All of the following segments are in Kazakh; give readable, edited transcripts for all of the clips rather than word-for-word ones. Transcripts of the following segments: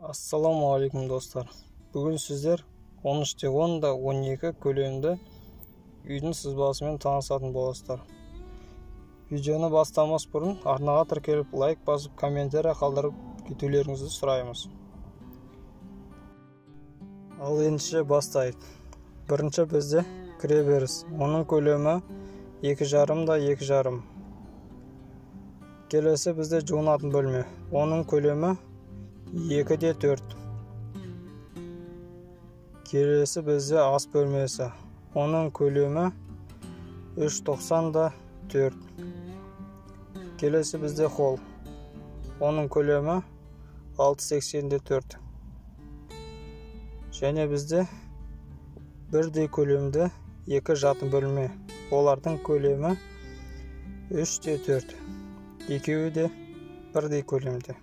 Ассалаумағалейкум, достар. Бүгін сіздер 13-те 10 да 12 көлемді үйдің сызбасымен танысатын боласыздар. Видеоны бастамас бұрын арнаға тіркеліп, лайк басып, комментария қалдырып кетулеріңізді сұраймыз. Ал ендеше бастайық. Бірінші бізде кіреберіс. Оның көлемі 2,5 да 2,5. Келесі бізде жуынатын бөлме. Оның көлемі 2 де 4. Келесі бізде ас бөлмесі. Оның көлемі 3,90 да 4. Келесі бізде холл. Оның көлемі 6,80 де 4. Және бізде бірдей көлемді екі жатын бөлме. Олардың көлемі 3 де 4. Екеуі де бірдей көлемде.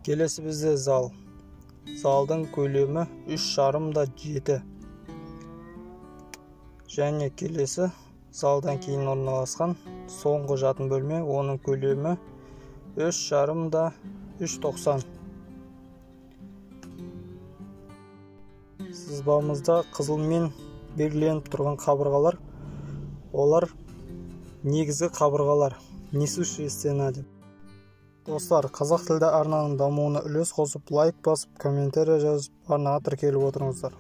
Келесі бізде зал. Залдың көлемі 3,5 да 7. Және келесі залдан кейін орналасқан соңғы жатын бөлме, оның көлемі 3,5 да 3,90. Сызбамызда қызылмен белгіленіп тұрған қабырғалар, олар негізгі қабырғалар, несущая стена деп. Достар, қазақ тілді арнаның дамуына үлес қосып, лайк басып, комментария жазып, арнаға тіркеліп отырыңыздар.